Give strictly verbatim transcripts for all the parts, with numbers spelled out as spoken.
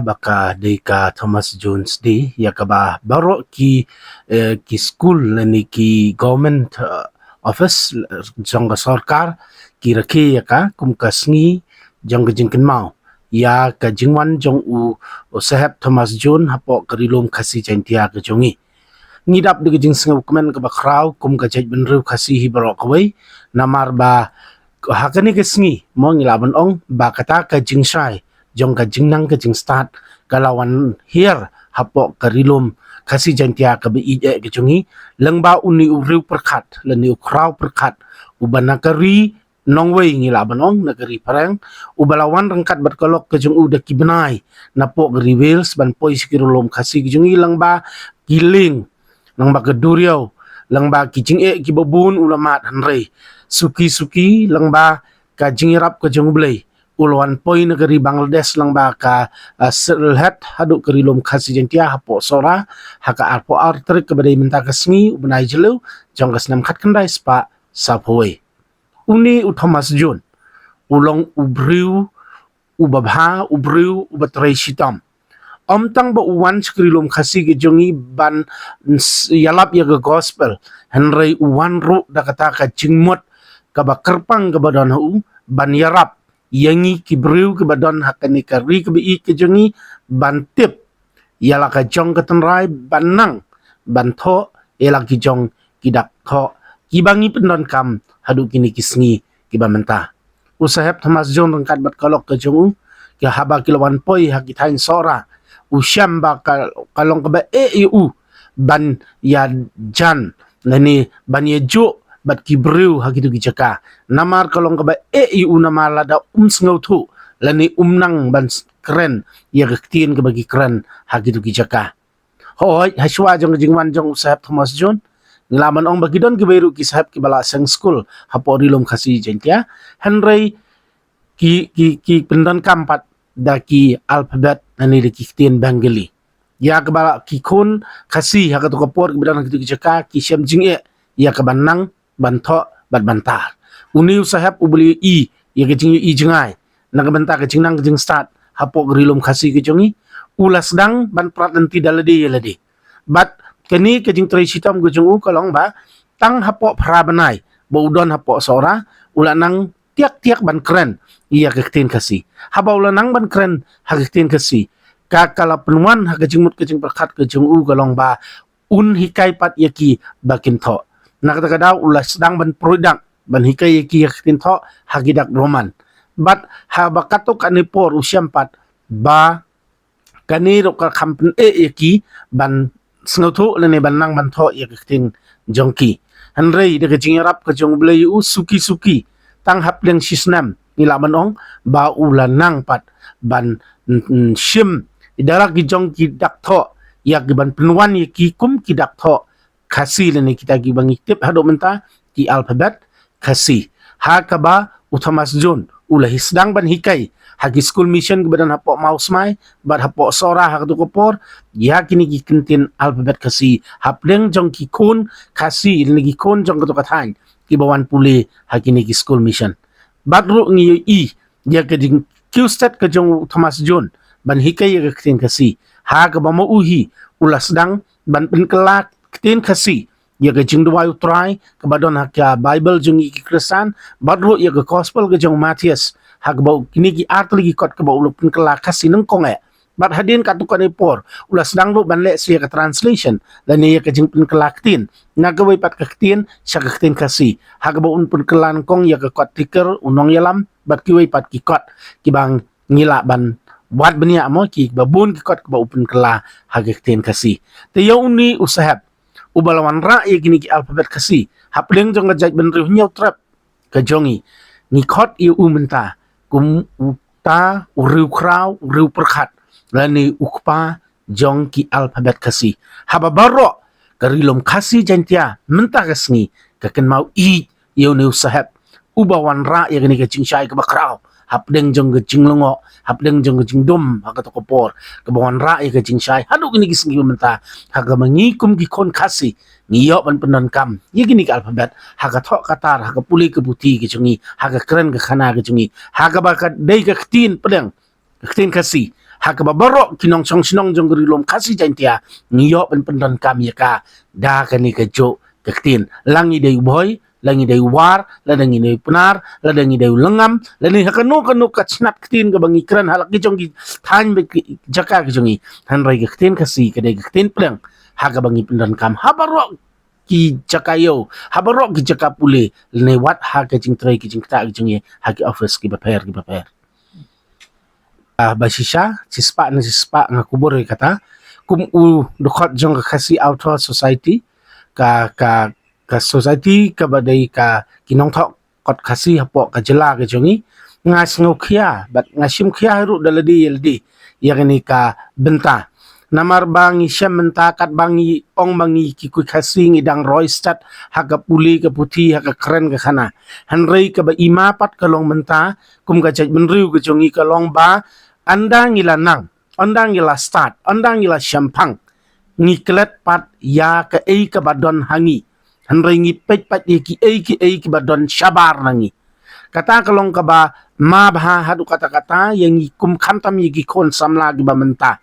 ba ka dei ka Thomas Jones Day, ïa kaba baroh ki, eh, ki skul lane ki government, eh, office, eh, jong ka sorkar, ki rakhe ïa ka kum ka sngi jong ka jingkynmaw ïa ka jingwan jong u, u Saheb Thomas Jones hapoh ka Ri Lum Khasi Jaiñtia ka jong ngi. Ngi dap da ka jingsngewkmen kaba khraw kum ka jaitbynriew Khasi hi baroh kawei, namar ba ha kane ka sngi mo ngi lah ban ong ba kata ka jingshai jong ka jingnang ka jingstad ka la wan hiar hapoh ka Ri Lum Khasi Jaiñtia kaba ïeit eh ka jong ngi, lyngba une u riew pyrkhat lane u khraw pyrkhat uba na ka ri nongwei ngi lah ban ong, na ka ri phareng, uba la wan ryngkat bad ka lok ka jong u da ki bnai napoh ka ri Wales ban poi sha ka Ri Lum Khasi ka jong ngi, lyngba ki lieng, lyngba ka duriaw, lyngba ki jingeh kiba bun u la mad, hynrei suki suki lyngba ka jingïarap ka jong U Blei u la wan poi na ka ri Bangladesh lyngba ka, ah, Sylhet haduh ka Ri Lum Khasi Jaiñtia hapoh Sohra ha ka arphew ar tarik kaba dei mynta ka sngi u bnai Jylliew jong ka snem khatkhyndai spah sawphew wei. Une u Thomas Jones u long u briew uba bha, u briew uba trei shitom. Ym tang ba u wan sha ka Ri Lum Khasi ka jong ngi ban s-, ïalap ïa ka gospel, hynrei u wan ruh da kata ka jingmut kaba kyrpang kaba don ha u ban ïarap ïa ngi ki briew kiba don ha kane ka ri kaba ïeit ka jong ngi ban tip ïa la ka jong ka tynrai, ban nang ban thoh ïa la ki jong ki dak thoh kiba ngi pyndonkam haduh kine ki sngi kiba mynta. U Saheb Thomas Jones ryngkat bad ka lok ka jong u, ki haba ki la wan poi ha ki thaiñ Sohra, u shem ba ka, ka long kaba eh ïa u ban ïajan lane ban ïajuh bad ki briew ha kito ki jaka. Namar ka long kaba eh ïa u namar lada um sngewthuh lane um nang ban s-, kren ïa ka ktien kaba ki kren ha kito ki jaka. Hooid, hashwa jong ka jingwan jong u Saheb Thomas Jones, ngi lah ban ong ba ki don kiwei ruh ki saheb kiba la seng skul hapoh Ri Lum Khasi Jaiñtia, hynrei ki, ki, ki pyndonkam pat da ki alphabet lane da ki ktien Bengali. Ïa kaba ki khun Khasi ha kato ka por kiba don ha kito ki jaka ki shem jingeh ïa ka ban nang ban thoh bad ban tar. Une u Saheb uba la ïohi ïa ka jingïohi jngai na ka bynta ka jingnang ka jingstad hapoh ka Ri Lum Khasi ka jong ngi, u la sdang ban prat lynti da lade ïa lade. Bad kane ka jingtrei shitom ka jong u ka long ba tang hapoh phra bnai ba u don hapoh Sohra u la nang tiak tiak ban kren ïa ka ktien Khasi. Haba u la nang ban kren ha ka ktien Khasi, ka, ka la pynwan ha ka jingmut ka jingpyrkhat ka jong u ka long ba un hikai pat ïa ki ba kin thoh. Na kata ka daw u la sdang ban pruid dak ban hikai ïa ki ïa ka ktien thoh ha ki dak Roman. Bad haba katto katne por u shem pat ba kane ruh ka kham pyneh ïa ki ban sngewthuh lane ban nang ban thoh ïa ka ktien jong ki. Hynrei da ka jingïarap ka jong U Blei ïa u, suki suki tang hapdeng shi snem ngi lah ban ong ba u la nang pat ban, mm, mm, shim da la ki jong ki dak thoh ïa ki ban pynwan ïa ki kum ki dak thoh Khasi lane kita kiba ngi tip haduh mynta ki alphabet Khasi. Ha kaba u Thomas Jones u la hi sdang ban hikai ha ki skul mission kiba don hapoh Mawsmai bad hapoh Sohra ha kato ka por ïa kine ki kyntien alphabet Khasi hapdeng jong ki khun Khasi lane ki khun jong kato ka thaiñ kiba wan pule ha kine ki skul mission. Bad ruh ngi ïohi ïa ka jingkiew stet ka jong u Thomas Jones ban hikai ïa ka ktien Khasi. Ha kaba ma u hi u la sdang ban pynkylla ktien Khasi ïa ka jingduwai U Trai kaba don ha ka Baibl jong ngi ki Khristan, bad ruh ïa ka Gospel ka jong u Mathaios, ha kaba u, kine ki artylli ki kot kaba u la pynkylla Khasi nyngkong eh. Bad hadien katto katne por u la sdang ruh ban leh sa ïa ka translation lane ïa ka jingpynkylla ktien na kawei pat ka ktien sha ka ktien Khasi, ha kaba un pynkylla nyngkong ïa ka kot tiker, u nongïalam bad kiwei pat ki kot kiba ngi lah ban wad bniah mo, kiba bun ki kot kiba u pynkylla ha ka ktien Khasi. Te ïa une u Saheb uba la wanrah ïa kine ki alphabet Khasi hapdeng jong ka jaitbynriew Hynñiewtrep ka jong ngi, ngi khot ïa u mynta kum uta u riew khraw, u riew pyrkhat lane u kpa jong ki alphabet Khasi. Haba baroh ka Ri Lum Khasi Jaiñtia mynta ka sngi ka kynmaw ïeit ïa une u Saheb uba wanrah ïa kane ka jingshai kaba khraw hapdeng jong ka jinglyngngoh, hapdeng jong ka jingdum ha kato ka por, kaba wanrah ïa ka jingshai haduh kine ki sngi mynta. Ha kaba ngi kum ki khun Khasi ngi ïoh ban pyndonkam ïa kine ki alphabet ha ka thoh ka tar, ha ka pule ka puthi ka jong ngi, ha ka kren ka khana ka jong ngi, ha kaba ka dei ka ktien pdeng, ka ktien Khasi, ha kaba baroh ki nongshong shnong jong ka Ri Lum Khasi Jaiñtia ngi ïoh ban pyndonkam ïa ka da kane kajuh ka ktien. La ngi dei u Bhoi, la ngi dei u War, la ngi dei u Pnar, la ngi dei u Lyngngam, la ngi ha kano kano ka chnat ktien kaba ngi kren ha la ki jong ki thaiñ bad ki jaka ki jong ngi. Hynrei ka ktien Khasi ka dei ka ktien pdeng ha kaba ngi pyndonkam ha baroh ki jaka ïew, ha baroh ki jaka pule, lane wat ha ka jingtrei ki jingktah ki jong ngi ha ki office kiba pher kiba pher. Ah, ba shisha, shispah na shispah nga kubur ïa kata. Kum u dkhot jong ka Khasi Author Society, ka, ka, ka society kaba dei ka ki nongthoh kot Khasi hapoh ka jylla ka jong ngi. Nga sngew khia, bad nga shim khia ruh da lade ïa lade ïa kane ka bynta. Namar ba ngi shem mynta katba ngi ong ba ngi ki khun Khasi ngi dang roi stad ha ka pule ka puthi, ha ka kren ka khana. Hynrei kaba i ma pat ka long mynta, kum ka jaitbynriew ka jong ngi ka long ba ynda ngi la nang, ynda ngi la stad, ynda ngi la shemphang, ngi klet pat ïa kaei kaba don ha ngi. Hynrei ngi peit pat ïa kiei kiei kiba don shabar na ngi. Kata ka long kaba ma bha haduh katta katta ïa ngi kum khamtam ïa ki khun samla kiba mynta.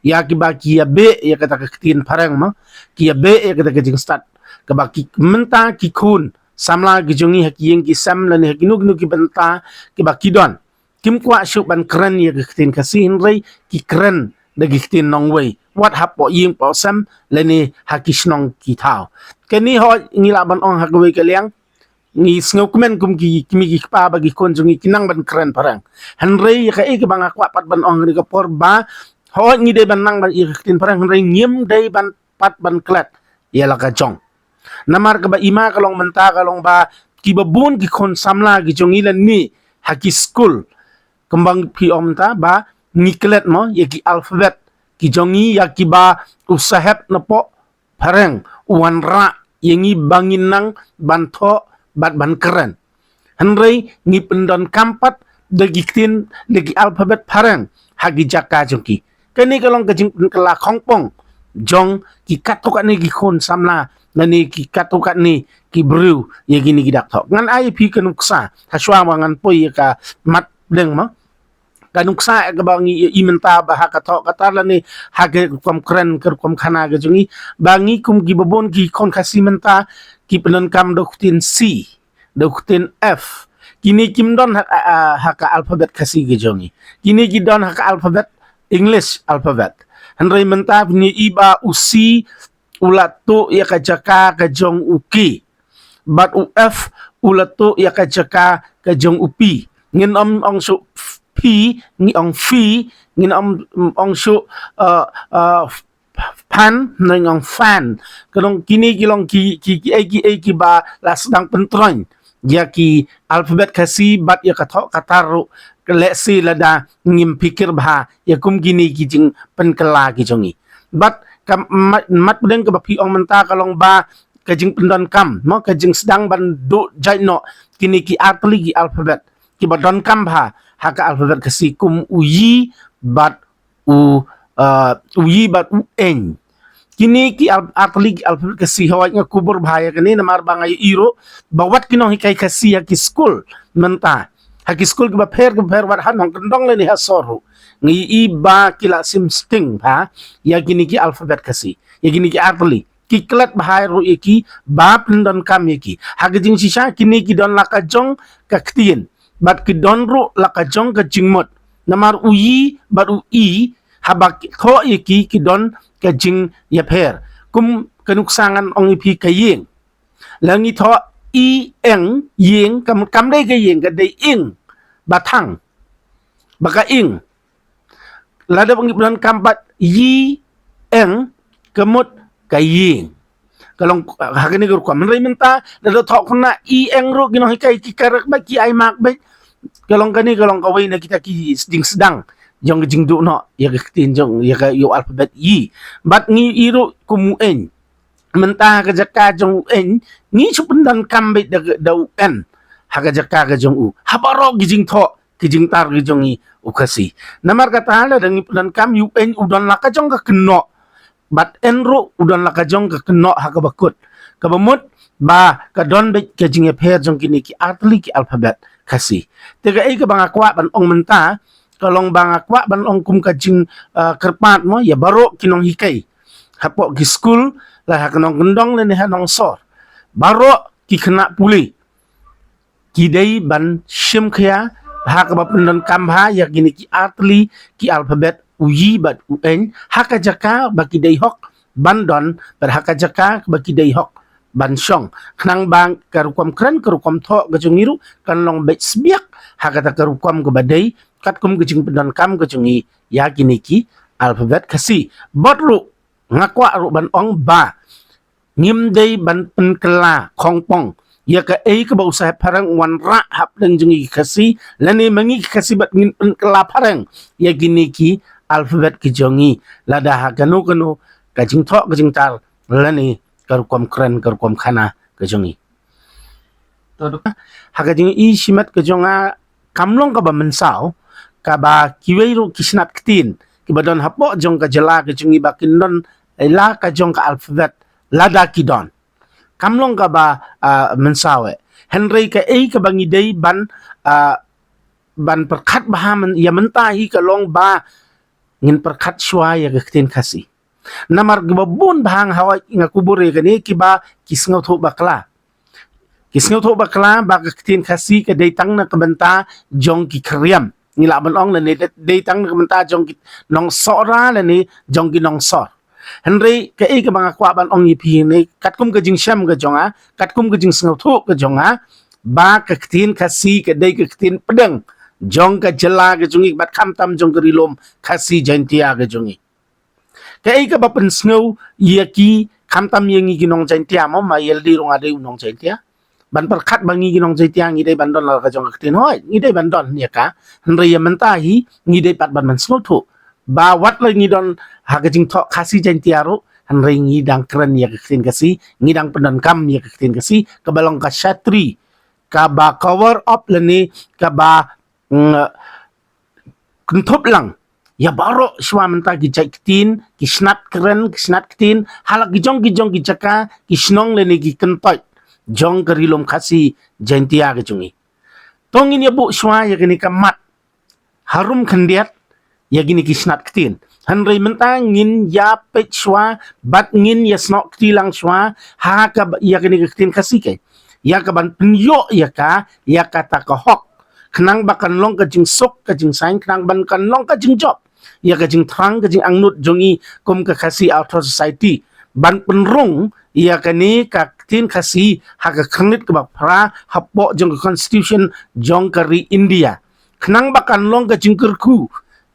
Ïa kiba ki ïa beh ïa kata ka ktien phareng mo, ki ïa beh ïa kata ka jingstad. Kaba ki mynta ki khun samla ki jong ngi ha ki ïing ki sem lane ha kino kino ki bynta kiba ki don, kim kwah shuh ban kren ïa ka ktien Khasi, hynrei ki kren da ki ktien nongwei, wat hapoh ïing poh sem lane ha ki shnong ki thaw. Kane hooid ngi lah ban ong ha kawei ka liang ngi sngewkmen kum ki kmie ki kpa ba ki khun jong ngi ki nang ban kren phareng. Hynrei ïa kaei kaba nga kwah pat ban ong ha kane ka por ba hooid ngi dei ban nang ban ïa ka ktien phareng, hynrei ngim dei ban pat ban klet ïa la ka jong. Namar kaba i ma ka long mynta ka long ba kiba bun ki khun samla ki jong ngi lane ha ki skul, kumba phi ong mynta ba ngi klet mo ïa ki alphabet ki jong ngi, ïa kiba u sahep napoh phareng u wanrah ïa ngi ba ngin nang ban thoh bad ban kren. Hynrei ngi pyndonkam pat da ki ktien, da ki alphabet phareng ha ki jaka jong ki. Kane ka long ka jingpynkylla khongpong jong ki katto katne ki khun samla lane ki katto katne ki briew ïa kine ki dak thoh. Ngan ai phi ka nuksa ha shuwa ba ngan poi ïa ka mat deng mo. Ka nuksa kaba ngi i mynta ba ha ka thoh ka tar lane ha ka rukom kren ka rukom khana ka jong ngi, ba ngi kum kiba bun ki khun Khasi mynta ki pyndonkam da u ktien C, da u ktien F. Kine kim don ha, ha, ha ka alphabet Khasi ka jong ngi. Kine ki don ha ka alphabet English alphabet. Hynrei mynta phi ïohi ba u C u la tuh ïa ka jaka ka jong u K, bad u F u la tuh ïa ka jaka ka jong u P. Ngin ym ong shuh phi, ngi ong phi, ngin ym ong shuh, uh, uh, phan, ngi ong phan. Ka long kine ki long ki, ki, kiei kiei kiba la sdang pyntroiñ ïa ki alphabet Khasi bad ïa ka thoh ka tar ruh, lehse lada ngim phikir bha ïa kum kine ki jingpynkylla ki jong ngi. Bad ka mat, mat pdeng kaba phi ong mynta ka long ba ka jingpyndonkam mo, ka jingsdang ban duh jait noh kine ki artylli ki alphabet kiba donkam bha ha ka alphabet Khasi kum u Y bad u, uh, u Y bad u Ñ. Kine ki al-, artylli ki alphabet Khasi hooid nga kubur bha ïa kane namar ba nga ïohi ruh ba wat ki nonghikai Khasi ha ki skul mynta, ha ki skul kiba pher kiba pher, wat ha nongkyndong lane ha sor ruh, nga ïohi ba ki la sim sting bha ïa kine ki alphabet Khasi, ïa kine ki artylli. Ki klet bha ruh ïa ki ba pyndonkam ïa ki. Ha ka jingshisha kine ki don la ka jong ka ktien bad ki don ruh la ka jong ka jingmut. Namar u Y bad u I haba ki thoh ïa ki, ki don ka jingïapher. Kum ka nuksa ngan ong ïa phi ka ïing. La ngi thoh I Ñ, ïing, kam, kam dei ka ïing, ka dei ing, ba thang, ba ka ing. Lada ba ngi pyndonkam bad Y Ñ, ka mut ka ïing. Ka long ha kane ka rukom. Hynrei mynta lada thoh khynnah I Ñ ruh ki nonghikai ki kyrek bad ki ai mak bad. Ka long kane ka long kawei na kita ki jingsdang jong ka jingduh noh ïa ka ktien jong, ïa ka, ïa u alphabet Y. Bad ngi ïohi ruh kum u Ñ. Mynta ha ka jaka jong u Ñ ngi shu pyndonkam beit da, da u N ha ka jaka ka jong u ha baroh ki jingthoh ki jingtar ki jong ngi u Khasi. Namar kata lada ngi pyndonkam, u Ñ u don la ka jong ka kynnoh bad N ruh u don la ka jong ka kynnoh ha kaba kut, kaba mut ba ka don beit ka jingïapher jong kine ki artylli ki alphabet Khasi. Te kaei kaba nga kwah ban ong mynta, ka long ba nga kwah ban ong kum ka jing, ah, kyrpad mo ïa baroh ki nonghikai hapoh ki skul, la ha ka nongkyndong lane ha nongsor, baroh ki khynnah pule ki dei ban shim khia ha kaba pyndonkam bha ïa kine ki artylli ki alphabet, u yi bad u eng, ha ka jaka ba ki dei hok ban don bad ha ka jaka ba ki dei hok ban shong, khnang ba ka rukom kren ka rukom thoh ka jong ngi ruh kan long beit sbiak ha kata ka rukom kaba dei, katkum ka jingpyndonkam ka jong ngi ïa kine ki alphabet Khasi. Bad ruh nga kwah ruh ban ong ba ngim dei ban pynkylla khongpong ïa kaei kaba u sahep phareng u wanrah hapdeng jong ngi ki Khasi, lane ma ngi ki Khasi bad ngin pynkylla phareng ïa kine ki alphabet ki jong ngi, lada ha kano kano ka jingthoh ka jingtar lane ka rukom kren ka rukom khana ka jong ngi. To, ha ka jing i shimet ka jong nga kam long kaba mynsaw, kaba kiwei ruh ki shnat ktien kiba don hapoh jong ka jylla ka jong ngi ba kin don la ka jong ka alphabet lada ki don. Kam long kaba, ah, mynsaw eh. Hynrei kaei kaba ngi dei ban, ah, ban pyrkhat bha ïa mynta hi ka long ba ngin pyrkhat shuwa ïa ka ktien Khasi. Namar kiba bun bha nga hawai nga kubur ïa kane kiba ki sngewthuh bakla. Ki sngewthuh bakla ba ka ktien Khasi ka dei tang na ka bynta jong ki khriam. Ngi lah ban ong lane dei tang na ka bynta jong ki nongsohra lane jong ki nongsor. Hynrei kaei kaba nga kwah ban ong ïa phi ne katkum ka jingshem ka jong nga, katkum ka jingsngewthuh ka jong nga, ba ka ktien Khasi ka dei ka ktien pdeng jong ka jylla ka jong ngi bad khamtam jong ka ri lum Khasi Jaintia ka jong ngi. Kaei kaba pynsngew ïa ki khamtam ïa ngi ki nong Jaintia mo, ma ïa lade ruh nga dei u nong Jaintia. Ban pyrkhat ba ngi ki nong Jaintia ngi dei ban don la ka jong ka ktien, hooid ngi dei ban don ïa ka. Hynrei ïa mynta hi ngi dei pat ban pynsngewthuh ba wat la ngi don ha ka jingthoh Khasi Jaintia ruh, hynrei ngi dang kren ïa ka ktien Khasi, ngi dang pyndonkam ïa ka ktien Khasi kaba long ka shatri, kaba cover up lane kaba, mm, kynthup lang ïa baroh shuwa mynta ki jait ktien, ki shnat kren, ki shnat ktien ha la ki jong ki jong ki jaka, ki shnong lane ki kyntoit jong ka ri lum Khasi Jaintia ka jong ngi. To ngin ïa buh shuwa ïa kane ka mat harum khyndiat ïa kine ki shnat ktien. Hynrei mynta ngin ïa peit shuwa bad ngin ïa snoh kti lang shuwa ha kaba ïa kane ka ktien Khasi ka, ïa kaban pynïoh ïa ka ïa kata ka hok, khnang ba kan long ka jingsuk ka jingsaiñ, khnang ban kan long ka jingjop ïa ka jingthrang ka jingangnud jong ngi kum ka Khasi Author Society ban pynrung ïa kane ka ktien Khasi ha ka khyrnit kaba phra hapoh jong ka constitution jong ka ri India, khnang ba kan long ka jingkyrkhu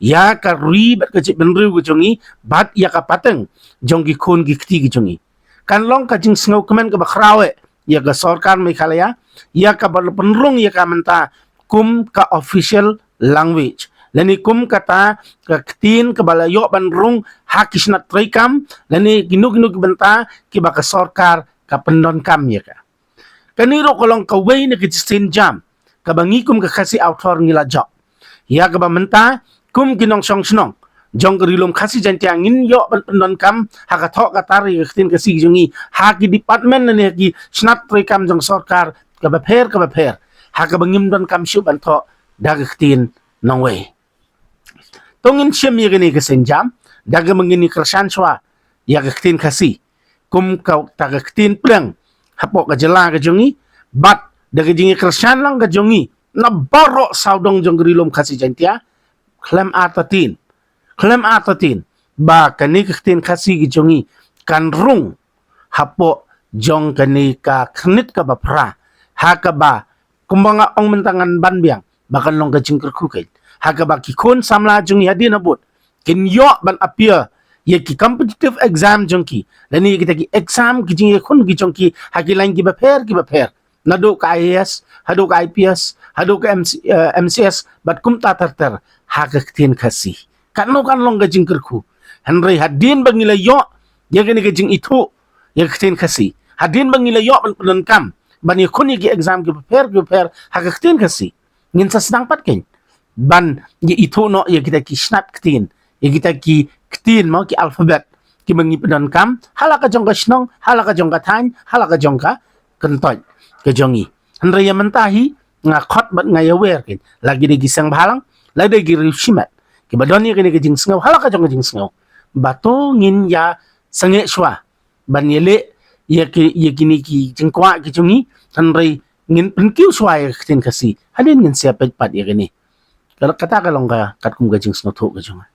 ïa ka ri bad ka jaitbynriew ka jong ngi bad ïa ka pateng jong ki khun ki kti ki jong ngi. Kan long ka jingsngewkmen kaba khraw eh ïa ka sorkar Meghalaya ïa kaba la pynrung ïa ka mynta kum ka official language lane kum kata ka ktien kaba la ïoh ban rung ha ki shnat treikam lane kino kino ki bynta kiba ka sorkar ka pyndonkam ïa ka. Kane ruh ka long kawei na ka jingsienjam kaba ngi kum ka Khasi Author ngi la jop, ïa kaba mynta kum ki nongshong shnong jong ka ri lum Khasi Jaintia ngin ïoh ban pyndonkam ha ka thoh ka tar ïa ka ktien Khasi jong ngi ha ki department lane ha ki shnat treikam jong sorkar kaba pher kaba pher, ha kaba ngim donkam shuh ban thoh da ka ktien nongwei. To ngin shim ïa kane ka sienjam da kaba ngin ïa kyrshan shuwa ïa ka ktien Khasi kum kata ka ktien pdeng hapoh ka jylla ka jong ngi, bad da ka jingïakyrshan lang ka jong ngi na baroh sawdong jong ka ri lum Khasi Jaintia khlem artatien, khlem artatien ba kane ka ktien Khasi ka jong ngi kan rung hapoh jong kane ka khyrnit kaba phra, ha kaba kumba nga ong mynta ngan ban biang ba kan long ka jingkyrkhu keiñ, ha kaba ki khun samla jong ngi hadien habud kin ïoh ban appear ïa ki competitive exam jong ki lane ïa kita ki exam ki jingïakhun ki jong ki ha ki lain kiba pher kiba pher, naduh ka I A S haduh ka I P S haduh ka M C, eh, M C S bad kumta ter ter, ha ka ktien Khasi. Katno kan long ka jingkyrkhu. Hynrei hadien ba ngi la ïoh ïa kane ka jingithuh ïa ka ktien Khasi, hadien ba ngi la ïoh ban pyndonkam ban ïakhun ïa ki exam kiba pher kiba pher ha ka ktien Khasi, ngin sa sdang pat keiñ ban ïa ithuh noh ïa kita ki shnat ktien, ïa kita ki ktien mo, ki alphabet kiba ngi pyndonkam ha la ka jong ka shnong, ha la ka jong ka thaiñ, ha la ka jong ka kyntoit ka jong ngi. Hynrei ïa mynta hi nga khot bad nga ïawer keiñ, la ki dei ki seng bhalang, Lada ki riew shimet kiba don ïa kane ka jingsngew, ha la ka jong ka jingsngew, ba to ngin ïa sangeh shuwa ban ïaleh ïa ki, ïa kine ki jingkwah ki jong ngi, hynrei ngin pynkiew shuwa ïa ka ktien Khasi hadien ngin sa peit pat ïa kane. Ka, kata ka long ka katkum ka jingsngewthuh ka jong nga.